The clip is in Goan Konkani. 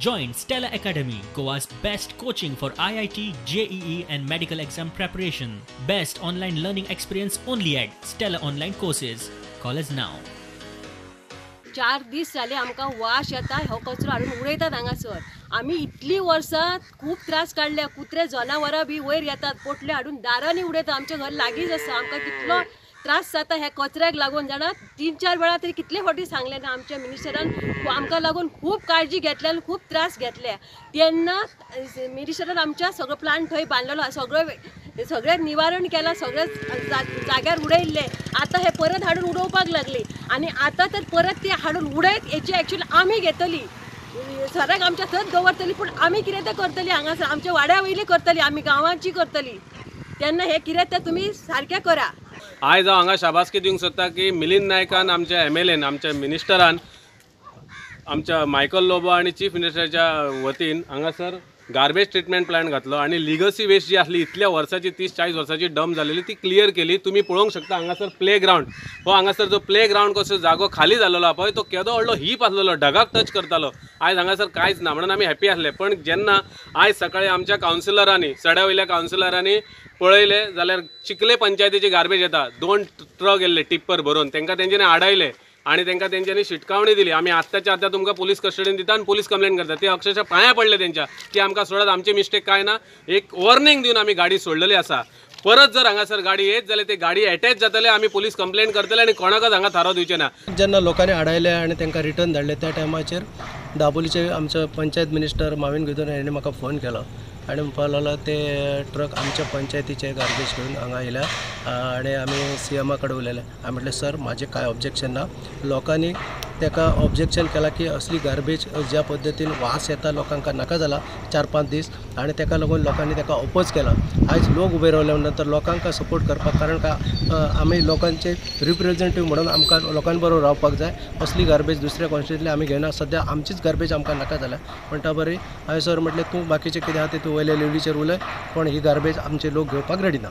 Join Stella Academy, Goa's best coaching for IIT, JEE and medical exam preparation. Best online learning experience only at Stella Online Courses. Call us now. 4 दीस जाले आमकां वास येता, हो कचरो हाडून उडयतात हांगासर. आमी इतलीं वर्सां खूब त्रास काडले, कुत्रे जनावरां बी वयर येतात, पोटले हाडून दारांनी उडयतात. आमचें घर लागींच आसा, आमकां कितलो त्रास जाता ह्या कचऱ्याक लागून जाणा. 3-4 वेळा तरी कितले फावटी सांगलें ना. आमच्या मिनिस्टरान आमकां लागून खूब काळजी घेतल्या आनी खूब त्रास घेतले. तेन्ना मिनिस्टरान आमच्या सगळो प्लांट थंय बांदलेलो, सगळें निवारण केलां, सगळें जाग्यार उडयल्लें. आतां हे परत हाडून उडोवपाक लागली आनी आतां तर परत ते हाडून उडयत हेची एक्चुअली आमी घेतली, सराक आमच्या थंयच दवरतली, पूण आमी कितें तें करतली हांगासर, आमच्या वाड्या वयली करतली, आमी गांवांची करतली. तेन्ना हें कितें तें तुमी सारकें करा. आयज हांव हांगा शाबासकी दिवंक सोदता की मिलिंद नायकान, आमच्या MLAन, आमच्या मिनिस्टरान, आमच्या मायकल लोबो आनी चीफ मिनिस्टराच्या वतीन हांगासर गार्बेज ट्रिटमेंट प्लांट घातलो आनी लिगसी वेस्ट जी आसली इतल्या वर्साची 30-40 वर्साची डंप जालेली ती क्लियर केली. तुमी पळोवंक शकता हांगासर प्ले ग्रावंड, हो हांगासर जो प्ले ग्रावंड कसो जागो खाली जाल्लो पळय, तो केदो व्हडलो हीप आसलेलो, ढगाक टच करतालो. आयज हांगासर कांयच ना म्हणून आमी हॅपी आसले. पण जेन्ना आयज सकाळी आमच्या कावन्सिलरांनी, सड्या वयल्या कावन्सिलरांनी पळयलें जाल्यार चिखले पंचायतीची गार्बेज येता, 2 ट्रक येयल्ले टिप्पर भरून, तांकां तेंच्यांनी आडायले आनी तांकां तेंच्यांनी शिटकावणी दिली, आमी आत्ताच्या आत्तां तुमकां पुलीस कस्टडीन दिता आनी पुलीस कंप्लेन करता. ते अक्षरशः पांयां पडले तेंच्या की आमकां सोडात, आमची मिस्टेक कांय ना. एक वॉर्निंग दिवन आमी गाडी सोडलेली आसा. परत जर हांगासर गाडी येत जाल्यार ते गाडी एटॅच जातले, आमी पुलीस कंप्लेन करतले आनी कोणाकच हांगा थारो दिवचे ना. जेन्ना लोकांनी आडायले आनी तांकां रिटर्न धाडले त्या टायमाचेर दाबोलीचे आमचो पंचायत मिनिस्टर माविन गुदिन्हो हांणी म्हाका फोन केलो आनी म्हणपाक लागलो ते ट्रक आमच्या पंचायतीचे गार्बेज घेवन हांगा येयल्या आनी आमी CMA कडेन उलयले. हांवें म्हटलें सर म्हाजें कांय ऑब्जेक्शन ना, लोकांनी ताका ऑब्जेक्शन केलां की असली गार्बेज ज्या पद्दतीन वास येता लोकांक नाका जाला 4-5 दीस आनी ताका लागून लोकांनी ताका ओपोज केला. आयज लोक उबे रावले नंतर लोकांक सपोर्ट करपाक, कारण का आमी लोकांचे रिप्रेझेंटेटिव्ह म्हणून आमकां लोकां बरोबर रावपाक जाय. असली गार्बेज दुसऱ्या कॉन्स्टिट्युएन्सींतली आमी घेयना, सद्या आमचीच गार्बेज आमकां नाका जाल्या. म्हणटा बरी हांवें सर म्हटलें तूं बाकीचें कितें आहा तें तूं वयल्या लेवलीचेर उलय, पण ही गार्बेज आमचे लोक घेवपाक रेडी ना.